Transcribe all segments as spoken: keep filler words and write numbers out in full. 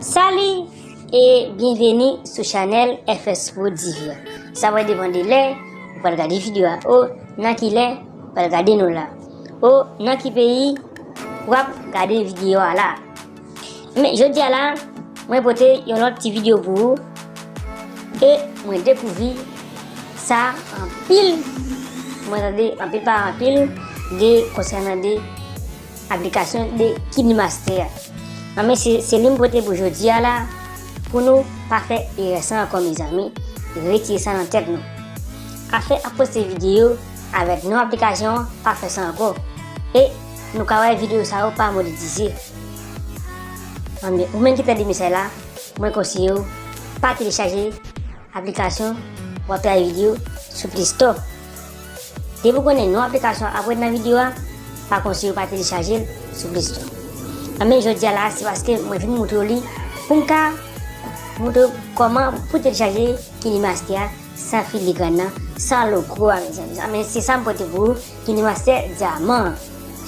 Salut e byenveni sou chanèl F S Pro T V a. Sa va depann de lè ou pral gade videyo a. O, nan ki lè ou pral gade nou la. O, nan ki peyi w ap gade videyo a la. Men jodi a la, mwen pote yon lòt ti videyo pou ou. E mwen dekouvri sa anpil. Mwen tande anpil pa anpil de konsènan de aplikasyon de KineMaster a. Nan men se, se li m pote pou jodi a la, pou nou pa fè erè sa ankò, mezanmi. Retire sa nan tèt nou. Afè ap poste videyo avèk non aplikasyon an, pa fè sa ankò. E nou ka wè videyo sa yo pa monetize. Anben, ou menm ki tande mesaj la, mwen konseye w pa telechaje aplikasyon w ap gade videyo sou Play Store. Depi w konnen non aplikasyon ap ret nan videyo a, pa konseye w pa telechaje l sou Play Store. Anben jodi a la, se paske mwen vin montre w li pou m ka montre w kòman pou telechaje KineMaster a san filigran nan, san logo a, mezanmi. Anben se sa m pote pou ou, KineMaster Dyaman.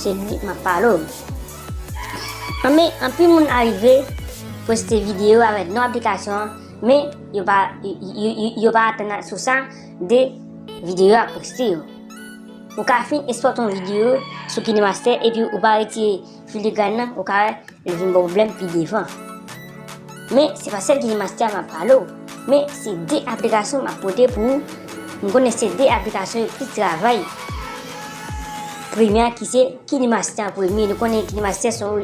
Se li m ap pale w. Anben anpil moun arive poste videyo avèk non aplikasyon an, men yo pa, yo, yo, yo, yo pa atann sou sa de videyo a poste yo. Ou ka fin ekspòte yon videyo sou KineMaster epi ou pa retire filigran nan, ou ka wè li vin ba w pwoblèm pi devan. Men se pa sèl KineMaster a m ap pale w, men se de aplikasyon m ap pote pou ou. M konnen se de aplikasyon yo plis travay. Premye a ki se KineMaster an premye. Nou konnen KineMaster se yon,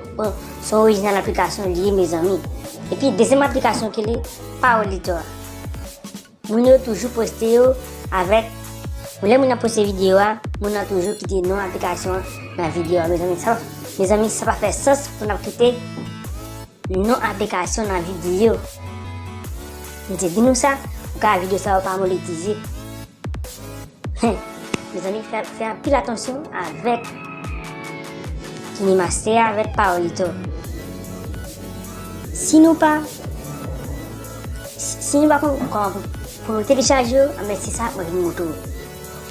se yon orijinal aplikasyon li ye, mezanmi. Epi dezyèm aplikasyon ki rele Paolito a. Moun yo toujou poste yo avèk, lè moun nan poste videyo a, moun nan toujou kite non aplikasyon an nan videyo a. Mezanmi, sa, mezanmi, sa pa fè sans pou n ap kite non aplikasyon nan videyo. M te di nou sa, ou ka videyo sa yo pa monetize. Mezanmi, fè, fè anpil atansyon avèk KineMaster, avèk Paolito. Si nou pa, si, si nou pa konn kòman pou, pou nou telechaje yo, anben se sa mwen vin montre w.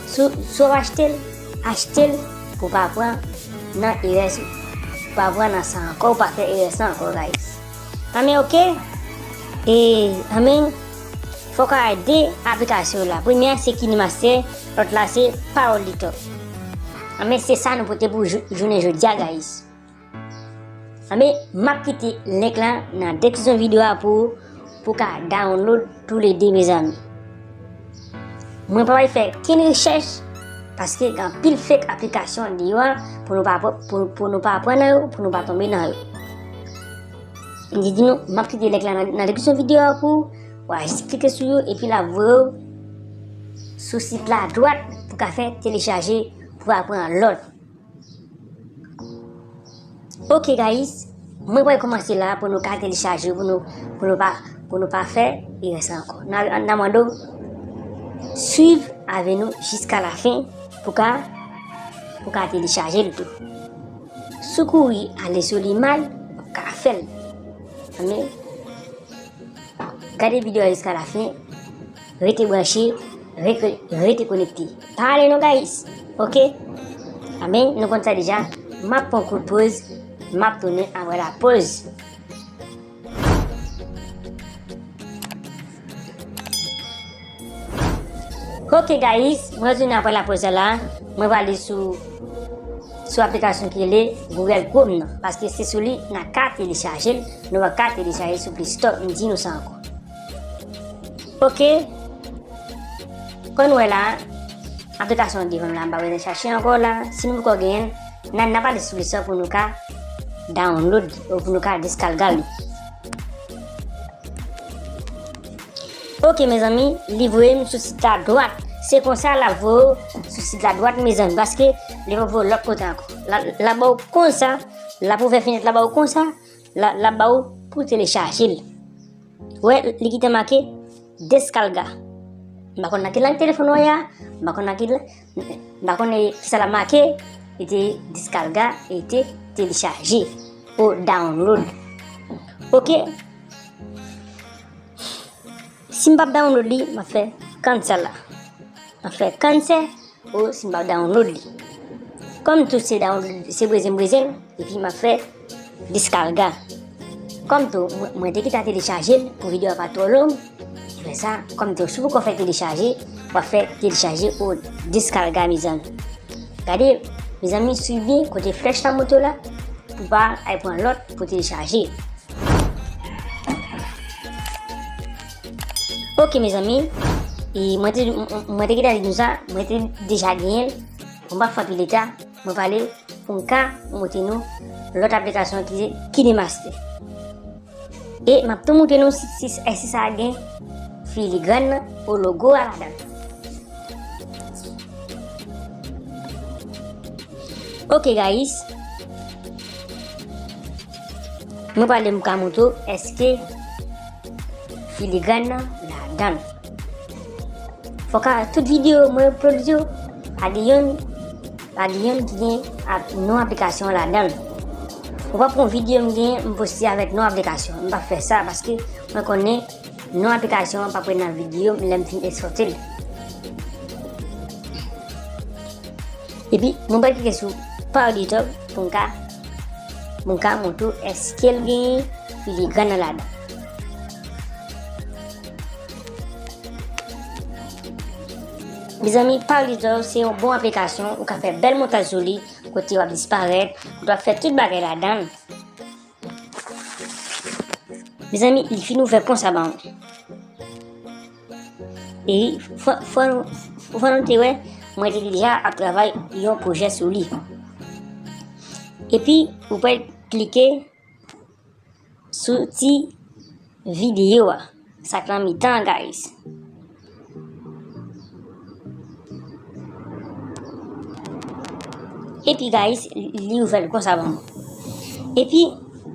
Si, si w ap achte l, achte l pou w pa pran nan erè, pou w pa pran nan sa ankò, ou pa fè erè sa ankò, guys. Anben, oke? E, anben, fò w ka wè de aplikasyon la. Premye a se KineMaster, lòt la se Paolito. Anben, se sa nou pote pou jou-, jounen jodi a, guys. Anben, m ap kite link la nan deskripsyon videyo a pou, pou w ka download toulede, mezanmi. Mwen pa pral fè kenn rechèch, paske gen anpil fake aplikasyon deyò a, pou nou pa pran, pou, pou nou pa pran nan yo, pou nou pa tonbe nan yo. M di, di nou, m ap kite link la nan, nan deskripsyon videyo a pou ou, w a jis klike sou yo, epi l ap voye w sou sit la dwat pou w ka fè telechaje, pou w pa pran lòt. Ok guys, mwen pral kòmanse la pou nou ka telechaje, pou nou, pou nou pa, pou nou pa fè erè sa ankò. N a, n a mande w swiv avè nou jiska lafen pou ka, pou ka telechaje l tou. Si w kouri ale sou li mal, w ka fè l. Anben, gade videyo a jiska lafen. Rete branche, rete, rete konekte. Pa ale non, guys. Ok? Anben, nou konn sa deja. M ap pran kout poz. M ap tounen apre la poz. Ok, guys. Mwen tounen apre la poz la. Mwen prale sou sou aplikasyon ki rele Google Chrome nan, paske se sou li n a ka telechaje l, nou pa ka telechaje sou Play Store, m di nou sa ankò. Ok, kòm nou wè la, aplikasyon an devan m la, m pa bezwen chache ankò la, si nou poko genyen l, n a, n a prale sou Play Store pou nou ka download, ou pou nou ka deskalga li. Ok, mezanmi, li voye m sou sit la dwat. Se konsa l ap voye w sou sit la dwat, mezanmi, paske li pa voye w lòt kote ankò. L ap, l ap ba w konsa, L ap ouvè fenèt la ba ou konsa, l a, l ap ba ou pou telechaje l. Ou wè, li gentan make descarga. M pa konn nan ki lang telefòn ou ye a, m pa konn nan ki lang, m pa konn ki sa l ap make, e te descarga, e te telechaje, ou download. Oke. Si m p ap download li, m ap fè cancel la. M ap fè cancel, ou si m p ap download li. Kòm tou se download, se breze m breze l, epi m ap fè descarga. Kòm tou, mwen, mwen te gentan telechaje l pou videyo a pa twò long, se fè sa, kòm tou, si w poko fè telechaje, w ap fè telechaje ou descarga, mezanmi. Gade, mezanmi, swiv byen kote flèch la monte la, pou pa al pran lòt pou telechaje. Oke, mezanmi, e mwen te, mwen, mwen te gentan di nou sa, mwen te deja genyen l, bon, m pa fè anpil eta, mwen prale pou m ka montre nou lòt aplikasyon ki se KineMaster. E m ap tou montre nou si, si, si sa gen filigran nan ou logo a ladan l. Ok, guys. Mwen prale m ka montre w èske filigran nan ladan l. Fòk a tout videyo mwen upload yo, pa gen youn, pa gen youn ki gen ap, non aplikasyon an ladan l. Ou pa pran videyo m gen, m poste avèk non aplikasyon. M pa fè sa paske mwen konnen non aplikasyon an pa pral nan videyo m lè m fin ekspòte l. Epi, mwen pral klike sou Power Editor pou m ka, pou m ka montre w èske l gen filigran nan ladan. Mezanmi, Power Editor se yon bon aplikasyon, ou ka fè bèl montaj sou li, kote w ap disparèt, kote w ap fè tout bagay ladan l. Mezanmi, li fin ouvè konsa ba mwen. E fò, fò, fò nou te wè, mwen te deja ap travay yon pwojè sou li. Epi, ou pral klike sou ti videyo a. Sa k nan mitan an, guys. Epi, guys, li ouvè l konsa ban mwen. Epi,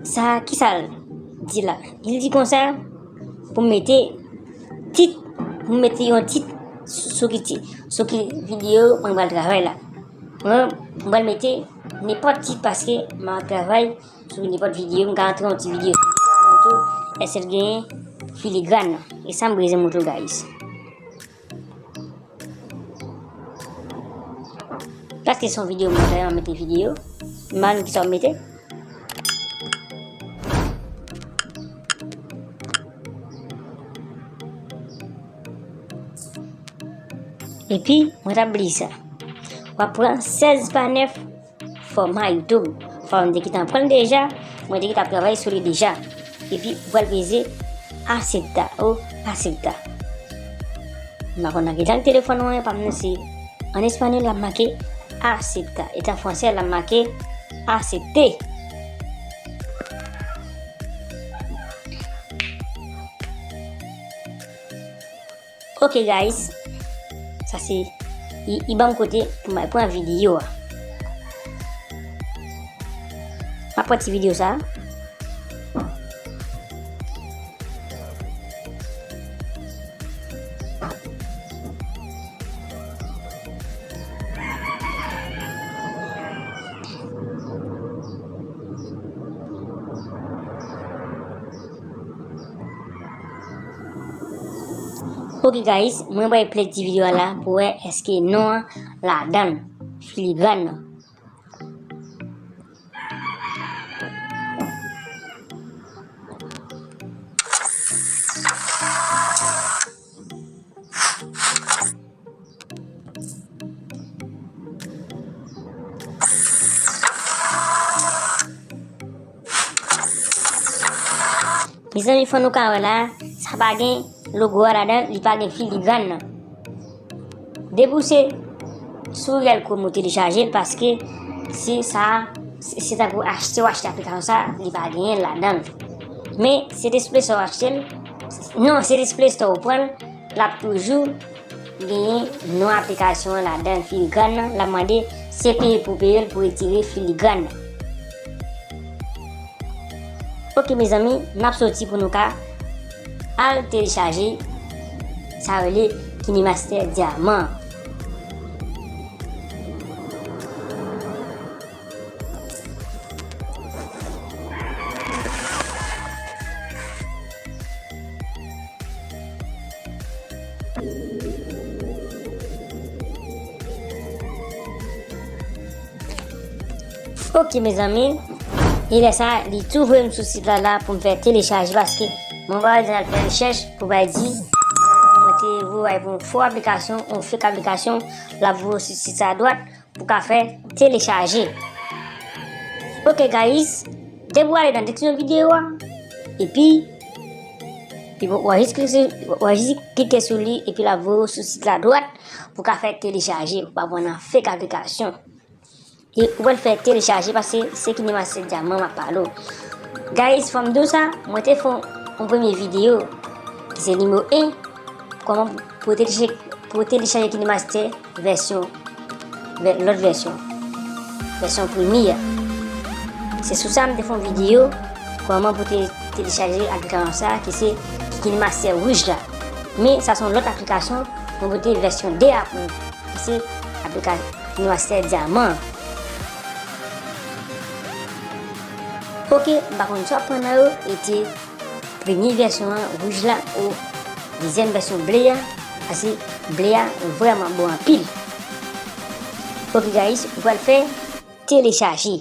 sa, kisa l di la? Li di konsa, pou m mete tit, pou m mete yon tit sou ki ti, sou ki videyo mwen pral travay la. Mwen, mwen pral mete nenpòt tit paske m ap travay sou nenpòt videyo, m ka antre yon ti videyo. Tou, èske l gen filigran nan? E sa m bezwen montre w, guys. Paske se yon videyo, mwen fè, mwen mete videyo. M pa konn kisa w mete. Epi, mwen t ap bliye sa. W ap pran sèz pa nèf fòma YouTube. Fò mwen te gentan pran l deja, mwen te gentan ap travay sou li deja. Epi, ou pral peze asepta, o, asepta. M pa konn nan ki lang telefòn ou an, pa m nan se an espanyòl l ap make asepta. E an fransè l ap make asepte. Ok, guys. Sa se, li, li ban m kote pou mwen pran videyo a. M ap pran ti videyo sa. Ok, guys, mwen pral play ti videyo a la pou wè èske non an ladan l, filigran nan. Mezanmi, fò nou ka wè la, sa pa gen logo a ladan, li pa gen filigran nan. Depi w se sou Google Chrome ou telechaje l, paske se sa, se, se tankou achte, w achte aplikasyon sa, li pa genyen l ladan l. Men, se Display Store w achte l, non, se Display Store ou pran l, l ap toujou genyen non aplikasyon an ladan, filigran nan, l ap mande se peye pou peye l pou retire filigran nan. Ok, mezanmi, n ap soti pou nou ka al telechaje sa yo rele KineMaster Dyaman. Ok, mezanmi. E lè sa, li tou voye m sou sit la, la pou m fè telechaje, paske mwen pa al fè rechèch pou bay di mwen te voye pou yon fo aplikasyon, yon fake aplikasyon, l ap voye w sou sit sa dwat pou ka fè telechaje. Ok, guys, depi w ale nan deskripsyon videyo a, epi, epi w a jis klike sou, w a jis klike sou li, epi l ap voye w sou sit la dwat pou ka fè telechaje, pou pa pran nan fake aplikasyon. E ou pral fè telechaje paske se KineMaster Dyaman m ap pale w. Guys, fò m di w sa, mwen te fè yon, yon premye videyo ki se nimewo en, kòman pou telechaje, pou telechaje KineMaster vèsyon, vè-, lòt vèsyon, vèsyon premye a. Se sou sa m te fè yon videyo, kòman pou te telechaje aplikasyon sa ki se KineMaster wouj la. Men sa se yon lòt aplikasyon, mwen pote vèsyon de a pou nou. Ki se aplikasyon KineMaster Dyaman. Ok, m pa konn sa w ap pran nan yo, e te premye vèsyon an, wouj la, ou dezyèm vèsyon ble a, paske ble a vrèman bon anpil. Ok, guys, ou pral fè telechaje.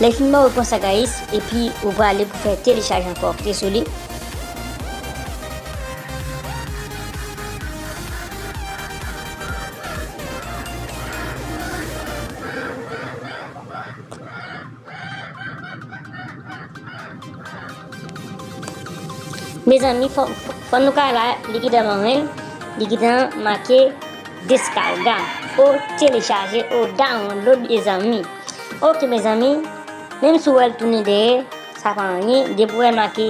Lè fin mare konsa, guys, epi ou prale pou fè telechaje ankò, klike sou li. Mezanmi, fò, fò nou ka la, li gentan mare, li gentan make descarga, o telechaje, o download, mezanmi. Ok, mezanmi, menm si w wè l tounen dèyè, sa pa anyen, depi w wè l make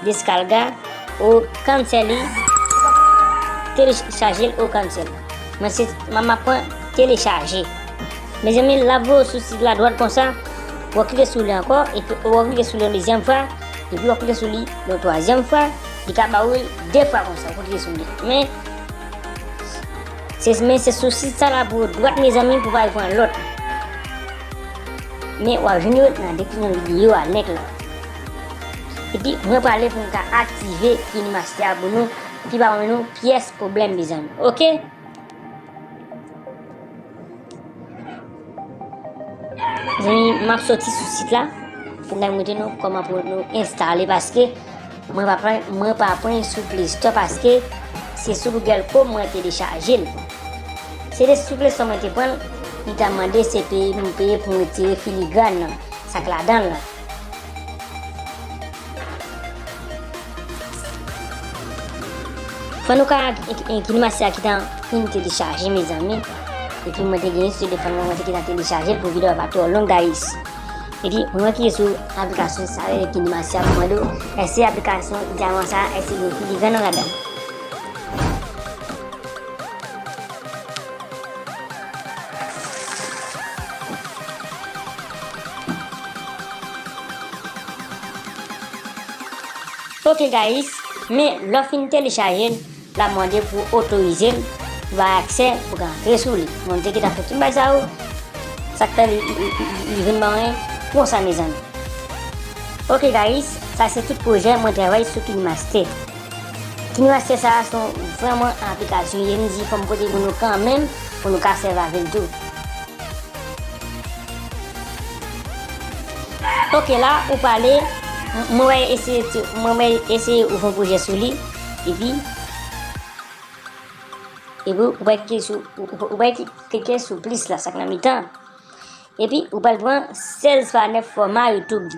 descarga, o cancel li, telechaje l, o cancel. Mwen se, m ap pran telechaje. Mezanmi, l ap voye w sou sit la dwat konsa, w ap klike sou li ankò, epi w ap klike sou li yon dezyèm fwa, epi w ap klike sou li yon twazyèm fwa, li ka ba w li de fwa konsa, w ap klike sou li. Men, se, men se sou sit sa la pou w dwat, mezanmi, pou w pa al pran lòt. Men w ap jwenn yo nan deskripsyon videyo a, link la. Epi, mwen prale pou m ka aktive KineMaster a pou nou, epi pa ban nou pyès pwoblèm, mezanmi. Ok? Zanmi, m ap soti sou sit la pou m montre nou kòman pou nou enstale, paske mwen pa pran, mwen pa pran sou Play Store paske se sou Google Chrome mwen telechaje l. Se te sou Play Store mwen te pran l, li ta mande se peye pou m peye pou m retire filigràn nan, sa k ladan l lan. Fò nou ka, e, e, KineMaster a ki ta fin telechaje, mezanmi. Epi mwen te gen sou telefòn mwen, mwen te gentan telechaje l pou videyo a pa twò long, guys. Epi mwen klike sou aplikasyon sa, e, KineMaster a pou mande w, èske aplikasyon Dyaman sa, èske gen filigràn nan ladan l. Ok, guys, men lè w fin telechaje l, l ap mande pou otorize l, pou bay aksè pou ka antre sou li. Mwen te gentan fè tout bagay sa yo. Sa k fè li, li, li, li vin mare konsa, mezanmi. Ok, guys, sa se tout pwojè mwen travay sou KineMaster. KineMaster sa a se yon vrèman aplikasyon, e m di fò m pote pou nou kanmenm, pou nou ka sèvi avè l tou. Ok, la, ou prale, m-, mwen wè eseye, mwen wè eseye ouvri yon pwojè sou li, epi, epi ou wè klike sou, ou, ou wè klike sou plis la, sa k nan mitan. Epi, ou pral pran sèz pa nèf fòma YouTube.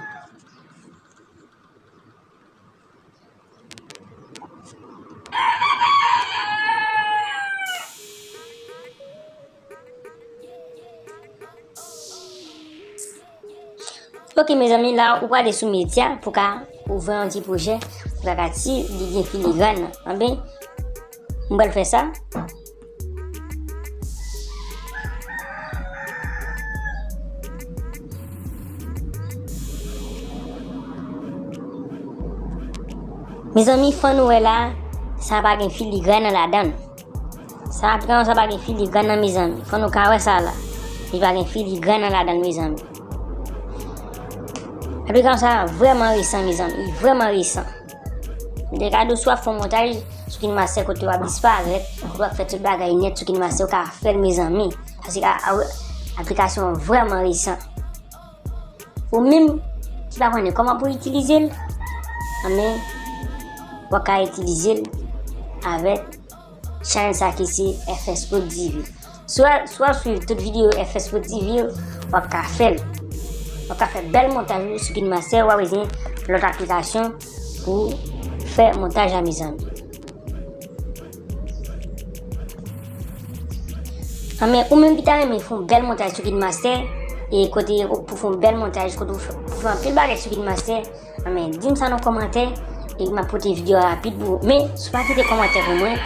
Ok, mezanmi, la ou prale sou medya pou ka ouvè yon ti pwojè, pou ka, ka si li gen filigran nan. Anben, m pral fè sa. Mezanmi, fò nou wè la, sa pa gen filigran nan ladan l. Sa aplikasyon sa pa gen filigran nan, mezanmi. Fò nou ka wè sa la. Li pa gen filigran nan ladan l, mezanmi. Aplikasyon sa vrèman resan, mezanmi. Li vrèman resan. M te ka di w si w ap fè yon montaj sou KineMaster kote w ap disparèt, kote w ap fè tout bagay nèt sou KineMaster, ou ka fè l, mezanmi. Paske a, a, aplikasyon an vrèman resan. Ou menm ki pa konnen kòman pou itilize l, anben, w ap ka itilize l avèk chanèl sa ki se F S Pro TV. Si w, si w ap swiv tout videyo F S Pro TV yo, w ap ka fè l. W ap ka fè bèl montaj ou sou KineMaster, w ap bezwen lòt aplikasyon pou fè montaj la, mezanmi. Anben, ou menm ki ta renmen fè yon bèl montaj sou KineMaster, e kote ou pou fè yon bèl montaj, kote ou fè, pou fè anpil bagay sou KineMaster, anben, di m sa nan kòmantè, epi m ap pote videyo a rapid pou ou. Men, si w pa kite kòmantè pou mwen,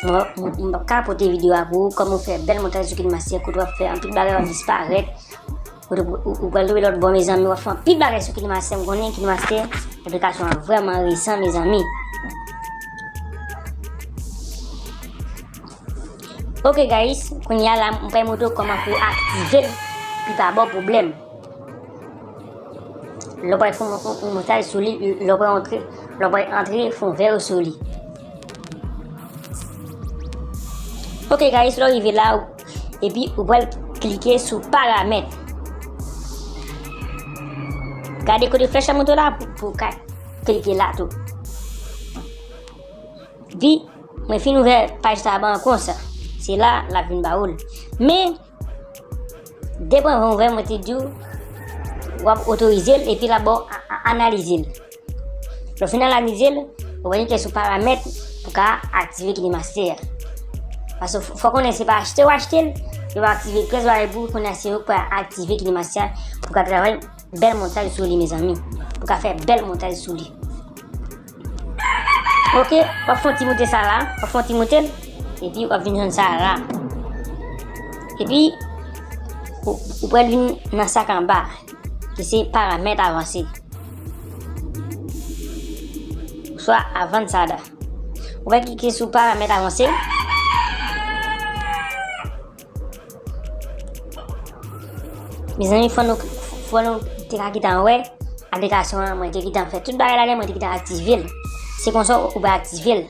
mwen, mwen, mwen p ap ka pote videyo a pou ou, kòman ou fè bèl montaj sou KineMaster, kote w ap fè anpil bagay w ap disparèt, ou, ou, ou pral tonbe lòt bò, mezanmi, w ap fè anpil bagay sou KineMaster, m konnen KineMaster, aplikasyon an vrèman resan, mezanmi. Ok guys, kounye a la, m pral montre w kòman pou aktive l, pou l pa ba w pwoblèm. Lè w pral fè yon, yon, yon montaj sou li, lè w pral antre, lè w pral antre fon vè sou li. Ok guys, lè w rive la, ou, epi ou pral klike sou paramèt. Gade kote flèch la montre w la pou, pou w ka klike la tou. Epi, mwen fin ouvè paj sa a ban konsa. Se la, l ap vin ba ou l. Men, depi w ouvè, mwen te di w, w ap otorize l, epi l ap ba w a, a, analize l. Lè w fin analize l, ou pral klike sou paramèt pou ka aktive KineMaster a. Paske fò, fò konnen se pa achte w achte l, yo va aktive pyès bagay pou ou, kounye a se ou k pral aktive KineMaster a pou ka travay bèl montaj sou li, mezanmi. Pou ka fè bèl montaj sou li. Ok, w ap fè yon ti moute sa la, w ap fè yon ti moute l, epi w ap vin jwenn sa la. Epi, ou, ou pral vin nan sa k anba, ki se paramèt avanse. Oswa avansada. Ou pral klike sou paramèt avanse. Mezanmi, fò nou, fò nou te ka gentan wè aplikasyon an, mwen te gentan fè tout bagay ladan, mwen te gentan aktive l. Se konsa ou pral aktive l.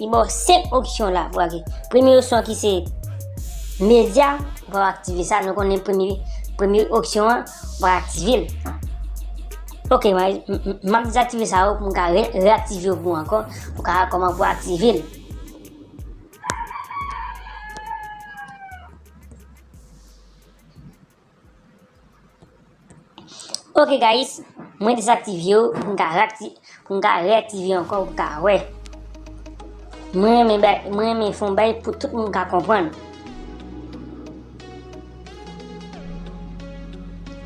Li ba w senk opsyon la pou aktive. Premye opsyon ki se medya, ou pral aktive sa. Nou konnen premye, premye opsyon an, ou pral aktive l. Ok, m, m, m ap dezaktive sa yo pou m ka re, reaktive yo pou ou ankò, pou ka wè kòman pou aktive l. Ok guys, mwen dezaktive yo pou m ka reakti-, pou m ka reaktive ankò pou m ka wè. Mwen renmen bay, mwen renmen fè yon bay pou tout moun ka konprann.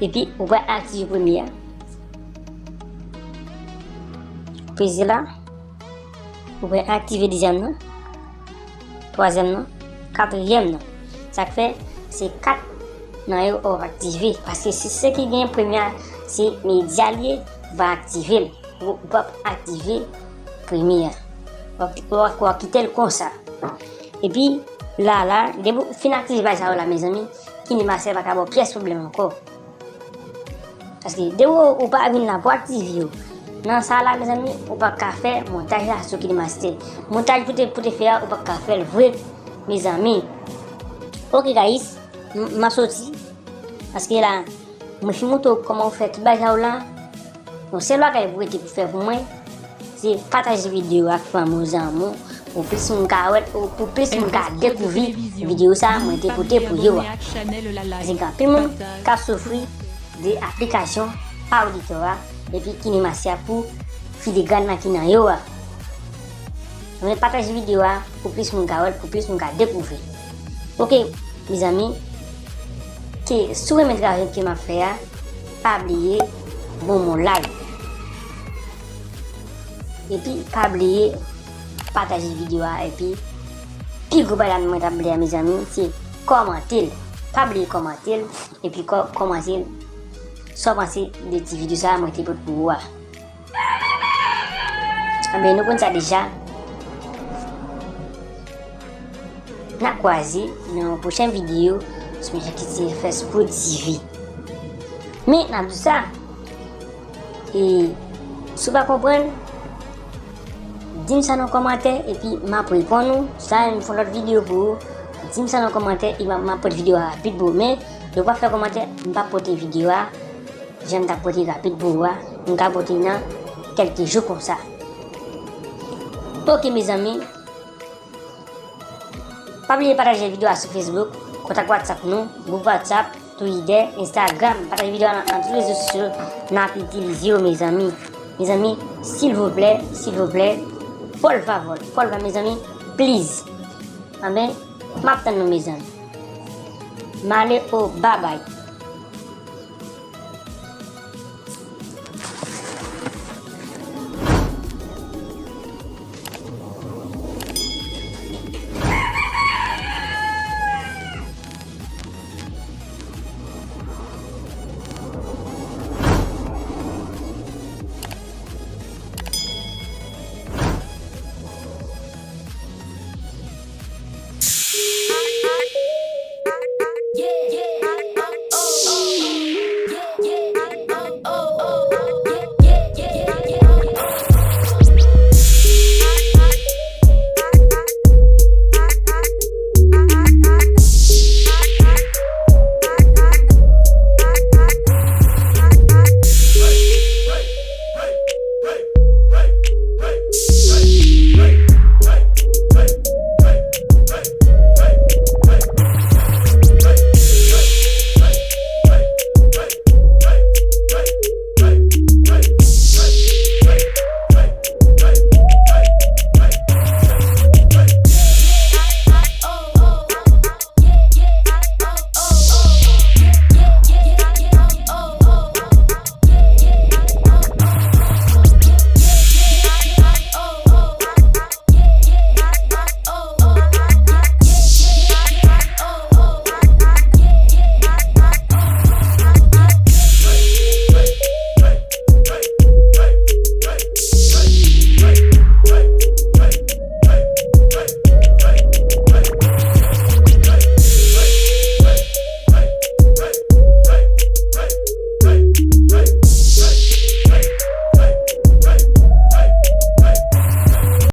Epi, ou pral aktive premye a. Peze la. Ou pral aktive dezyèm nan. Twazyèm nan, katriyèm nan. Sa k fè, se kat nan yo w ap aktive. Paske se, se ki gen premye a, se medya l ye, ou pa aktive l. Ou, ou p ap aktive premye a. W ap, w ap, w ap kite l konsa. Epi, la, la, depi w fin aktive bagay sa yo la, mezanmi, KineMaster pa ka ba w pyès pwoblèm ankò. Paske depi w, ou pa vin la pou aktive yo, nan sa la, mezanmi, ou p ap ka fè montaj la sou KineMaster. Montaj pou te, pou te fè a, ou p ap ka fè l vre, mezanmi. Ok, guys, m, m ap soti. Paske la, mwen fin montre w kòman w fè tout bagay ou la. Yon sèl bagay pou rete pou fè pou mwen, se pataje videyo ak fanmi w, zanmi w, pou plis moun ka wè, pou plis moun ka dekouvri videyo sa a mwen te pote pou yo a. Paske gen anpil moun k ap soufri de aplikasyon pa oditè a, epi KineMaster a pou filigran nan ki nan yo a. Mwen pataje videyo a pou plis moun ka wè l, pou plis moun ka dekouvri. Ok, mezanmi, ke si w renmen travay ke m ap fè a, pa bliye bon mo like. Epi pa bliye pataje videyo a. Epi pi gwo bagay la mwen ta bliye a, mezanmi, se kòmante l. Pa bliye kòmante l. Epi kò- kòmante l. Sa w panse de ti videyo sa a mwen te pote pou ou a? Anben, nou konn sa deja. N a kwaze nan yon pwochen videyo sou Jan Kiti Fès Pwodivi. Men, n ap di sa, e, si w pa konprann, di m sa nan kòmantè, epi m ap reponn ou. Sa, m fè yon lòt videyo pou ou. Di m sa nan kòmantè, e m ap, m ap pote videyo a rapid pou ou. Men, lè w pa fè kòmantè, m p ap pote videyo a. Jan m t ap pote rapid pou ou a, m ka pote nan kèlke jou konsa. Oke, mezanmi. Pa bliye pataje videyo a sou Facebook, kontak WhatsApp nou, gwoup WhatsApp, Twitter, Instagram. Pataje videyo a nan, nan tout rezo sosyo n ap itilize yo, mezanmi. Mezanmi, silvouplè, silvouplè, por favor, por favor, mezanmi, please. Anben, m ap tann nou, mezanmi. M ale o, babay.